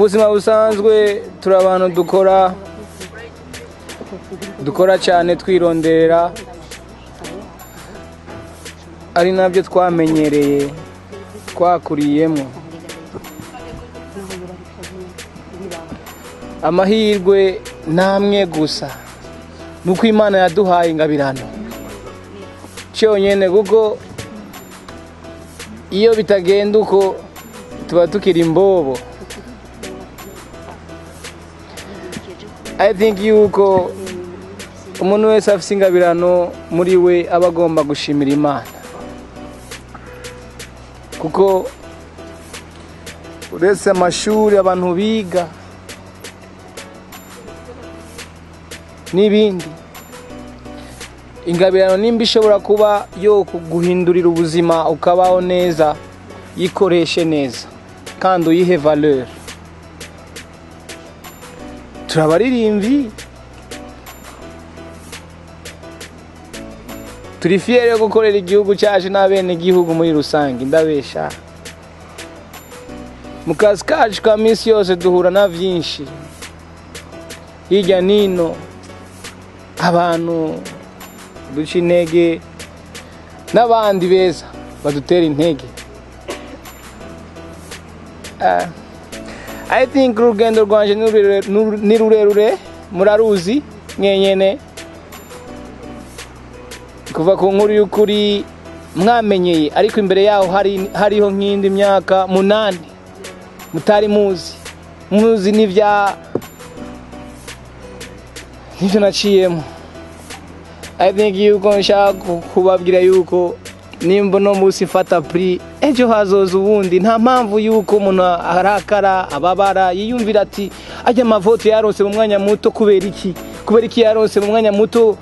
Mu buzima busanzwe turi abantu dukora cyane, twirondera, ari nabyo twamenyereye, twakuriyemo. Amahirwe namwe gusa nuko Imana yaduhaye ingabirano cyonyine, kuko iyo bitagenda uko tuba tukiri imbobo. I think yuko umuntu wese afite ingabirano muri we aba agomba gushimira Imana, kuko uretse amashuri abantu biga n'ibindi, ingabirano nimba ishobora kuba yo kuguhindurira ubuzima ukabaho neza, yikoreshe neza kandi uyihe valeur. Turabaririmbyi, turi fiers yo gukorera igihugu cyacu n'abene igihugu muri rusange. Ndabesha? Mu kazi kacu ka minsi yose duhura na byinshi hirya nino, abantu duca intege n'abandi beza badutera intege. I think urugendo rwanje ni rurerure, muraruzi mwenyene, kuva ku nkuru y'ukuri mwamenyeye, ariko imbere yaho hariho nk'indi myaka 8 mutari muzi n'ibyo naciyemo. I think yuko nshaka kubabwira yuko nimba no munsi mfata prix, ejo hazoza ubundi. Nta mpamvu yuko umuntu arakara, ababara, yiyumvira ati ajya amavoto yaronse mu mwanya muto kubera iki? Kubera iki yaronse mu mwanya muto?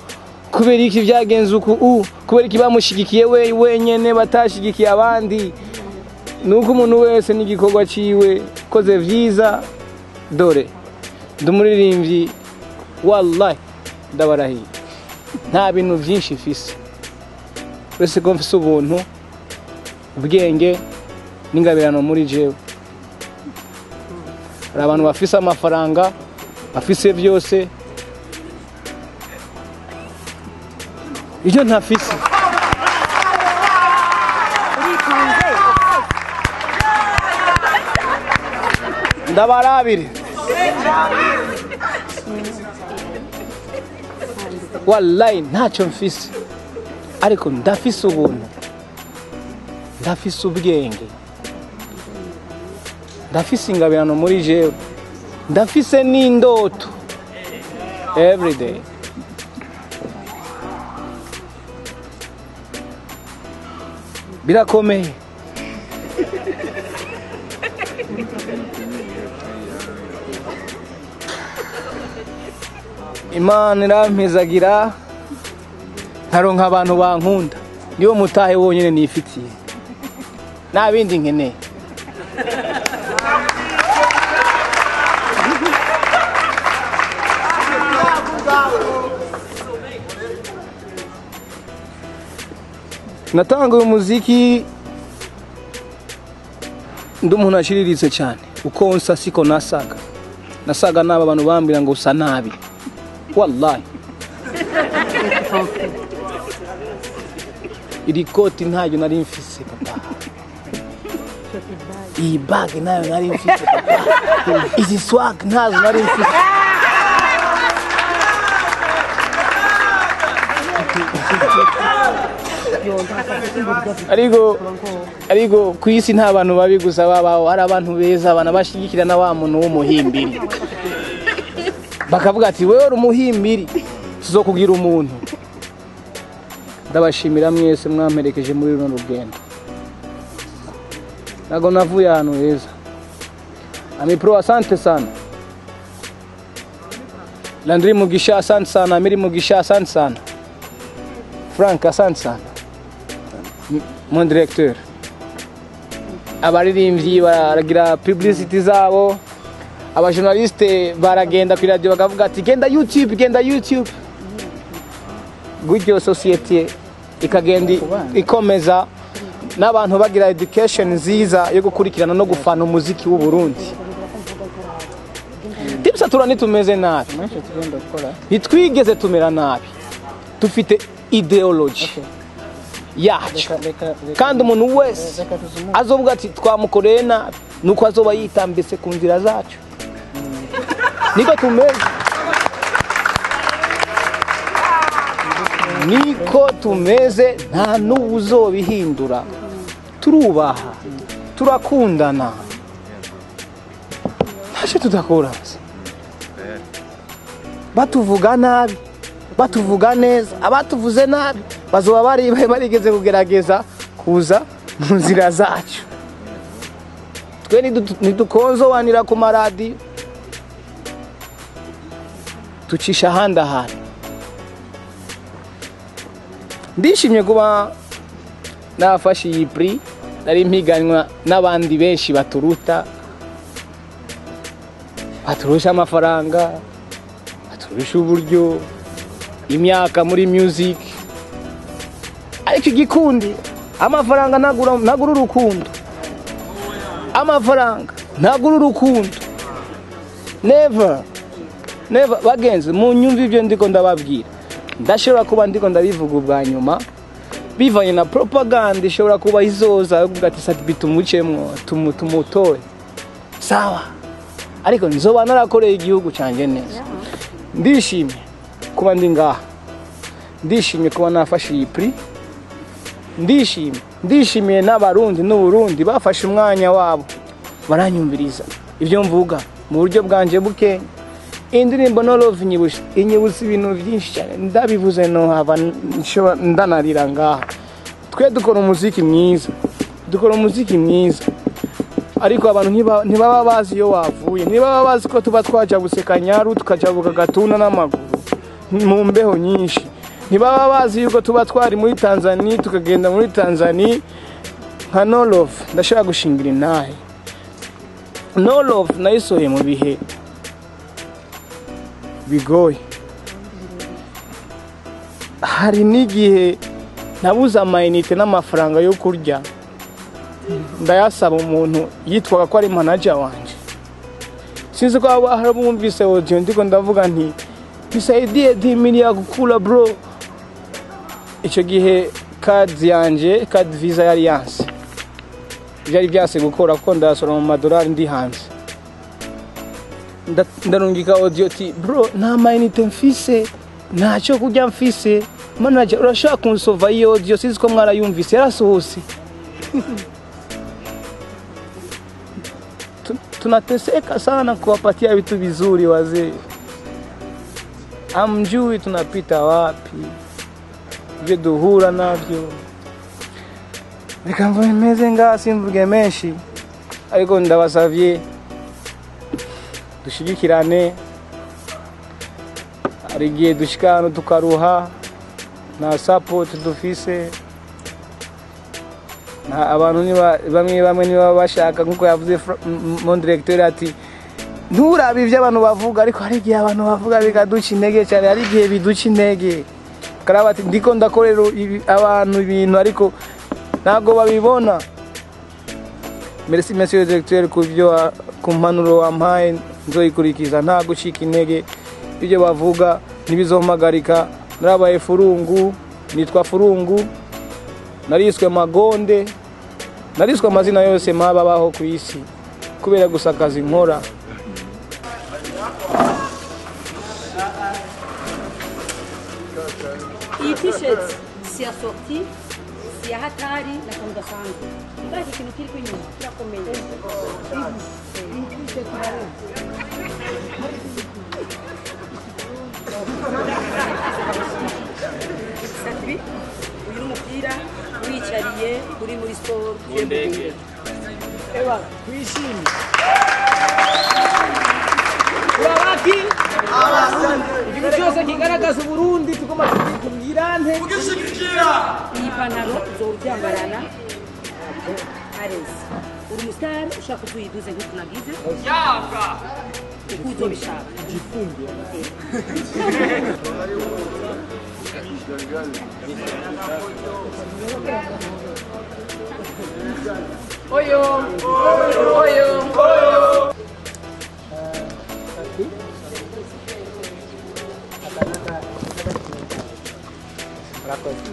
Kubera iki byagenze uku? Kubera iki bamushigikiye we wenyene, batashigikiye abandi? Nuko umuntu wese n'igikorwa ciwe koze vyiza. Dore ndumuririmbyi, wallahi ndabarahiye, nta bintu byinshi mfise uretse ko mfise ubuntu, ubwenge n'ingabirano muri jewe. Hari abantu bafise amafaranga, bafise byose, ibyo ntafise. Urikunze. Ndabarabire, wallahi ntacyo mfise, ariko ndafise ubuntu, ndafise ubwenge, ndafise ingabirano muri jewe, ndafise n'indoto everyday. Birakomeye. Imana irampezagira nkaronka abantu bankunda, niwo mutahe wonyine nifitiye, nta bindi nkeneye. Natanga uyu muziki ndi umuntu aciriritse cyane. Uko nsa siko nasaga. Nasaga nabi, abantu bambwira ngo usa nabi, wallahi. Iri koti ntayo nari mfise, papa. Iyi bag nayo nari mfise, papa. Izi swag ntazo nari mfise. Ariko ku isi nta bantu babi gusa babaho, hari abantu beza, abantu bashigikira na wa muntu w'umuhimbiri, bakavuga ati: "Wewe uri umuhimbiri, tuzokugira umuntu." Ndabashimira mwese mwamperekeje muri runo rugendo. Ntabwo navuye ahantu heza. Ami Pro, asante sana. Landry Mugisha, asante sana. Amiri Mugisha, asante sana. Frank, asante sana, mon directeur. Abaririmbyi baragira publicity zabo, abajournaliste baragenda ku radio bakavuga ati: "Genda YouTube, genda YouTube." Gutyo société ikagenda ikomeza, n'abantu bagira education nziza yo gukurikirana no gufana umuziki w'u Burundi. Nyatura ntitumeze nabi, ntitwigeze tumera nabi, dufite ideology yacu. Kandi umuntu wese azovuga ati twamukoreye nabi, nuko azoba yitambitse ku nzira zacu. Niko tumeze, niko tumeze, nta n'uwuzobihindura. Turubaha, turakundana, ntacyo tudakora. Batuvuga nabi, batuvuga neza, abatuvuze nabi bazoba barigeze kugerageza kuza mu nzira zacu. Twe ntidukonzobanira ku maradiyo, tucisha ahandi ahantu. Ndishimye kuba nafashe iyi prix, nari mpiganwa n'abandi benshi baturuta, baturusha amafaranga, baturusha uburyo, imyaka muri music. Ariko igikundi, amafaranga ntagura urukundo, amafaranga ntagura urukundo, never never. Bagenzi munyumve ibyo ndiko ndababwira, ndashobora kuba ndiko ndabivuga ubwa nyuma bivanye na propaganda ishobora kuba izoza kuvuga ati Sat-B tumucemwo, tumutoye, sawa, ariko nzoba narakoreye igihugu canje neza. Ndishimye kuba ndi ngaha, ndishimye kuba nafashe iyi prix, ndishimye, ndishimiye n'Abarundi n'Uburundi bafashe umwanya wabo baranyumviriza ibyo mvuga mu buryo bwanje bukenya. Indirimbo No Love inyibutsa ibintu byinshi cyane, ndabivuze no hava ndanarira ngaha. Twe dukora umuziki mwiza, dukora umuziki mwiza, ariko abantu ntibaba bazi iyo wavuye, ntibaba bazi ko tuba twajabutse Kanyaru tukajabuka Gatuna n'amaguru mu mbeho nyinshi, ntibaba bazi yuko tuba twari muri Tanzania tukagenda muri Tanzania. Nka No Love ndashaka gushingira intahe. No Love nayisohoye mu bihe bigoye, hari n'igihe nabuze amayinite n'amafaranga yo kurya, ndayasaba umuntu yitwaga ko ari manager wanje. Sinzi ko hari bumvise audio ndiko ndavuga nti nisaidie 10 ya kukula bro. Icyo gihe card yanje, card visa yari yanse, byari byanse gukora kuko ndasora mu madolari ndi hanze. Ndarungika audio ti bro, nta mayinite mfise, ntacyo kurya mfise, manager urashaka kunsova iyo audio? Sinzi ko mwarayumvise, yarasohose. Tunateseka sana kuwapatia vitu vizuri wazee, amjui tunapita wapi, ibyo duhura navyo. Reka mve ngaha simvuge menshi, ariko ndabasavye dushigikirane. Hari igihe dushika hano tukaruha, nta support dufise, nta abantu bamwe bamwe niba bashaka, nkuko yavuze mon directeur ati nturabe ibyo abantu bavuga, ariko hari igihe abantu bavuga bikaduca intege cyane, hari igihe biduca intege. Karaba ati ndiko ndakorera abantu ibintu ariko ntago babibona. Merci monsieur le directeur kubyo ku mpanuro wampaye, nzoyikurikiza nta gucika intege. Ibyo bavuga ntibizompagarika. Narabaye furungu, nitwa furungu, nariswe magonde, nariswe amazina yose maba baho ku isi kubera gusa akazi nkora. Iyi t-shirt si assorti, si ya hatari na kantu gasanzwe. Mbega iki kintu kiri inyuma kirakomeye. Iyi t-shirt irarenze. Sat-B, uyu ni umupira wicariye uri muri siporo. Ewa, twishimye. Turabaki igihugu cyose kigaragaza Uburundi, tugomba kugira nte kugishyigikira. Iyi pantaro uzoryambarana arezi uri umusitari ushaka kuyiduze nk'uko nagize uko uzobishaka. Oyo, oyo, oyo. Murakoze.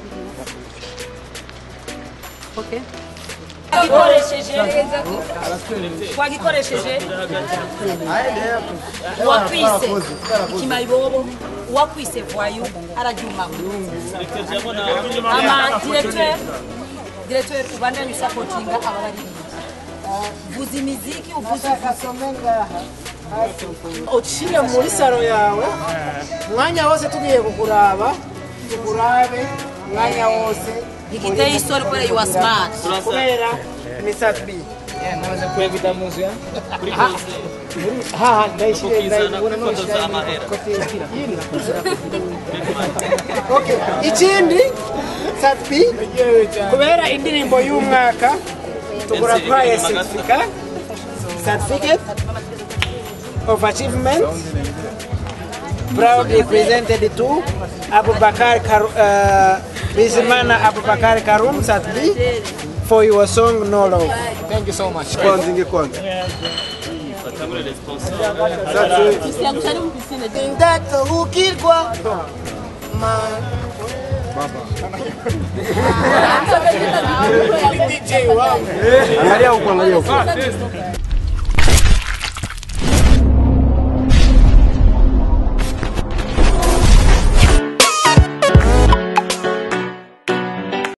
Okay. Wagikoresheje wakwise ikimayibobo wakwise voyou arajuma ama directeur ubandanye usupportinga aba baririmbyi vuza imiziki uvuze ucire muri saro yawe umwanya wose tugiye kukuraba tukurabe umwanya wose igiteye isoni kubera you are smart kubera ni Sat-B. Namaze kwevita munzu ya ha ndayishire ndayibona no Okay, ikindi Sat-B kubera indirimbo y'umwaka tugura kwaye certificate of achievement proudly presented to Abubakar Bizimana Abubakar Karum Sat-B for your song No Love. Thank you so much. Ndatohukirwa Angalia huko, angalia huko.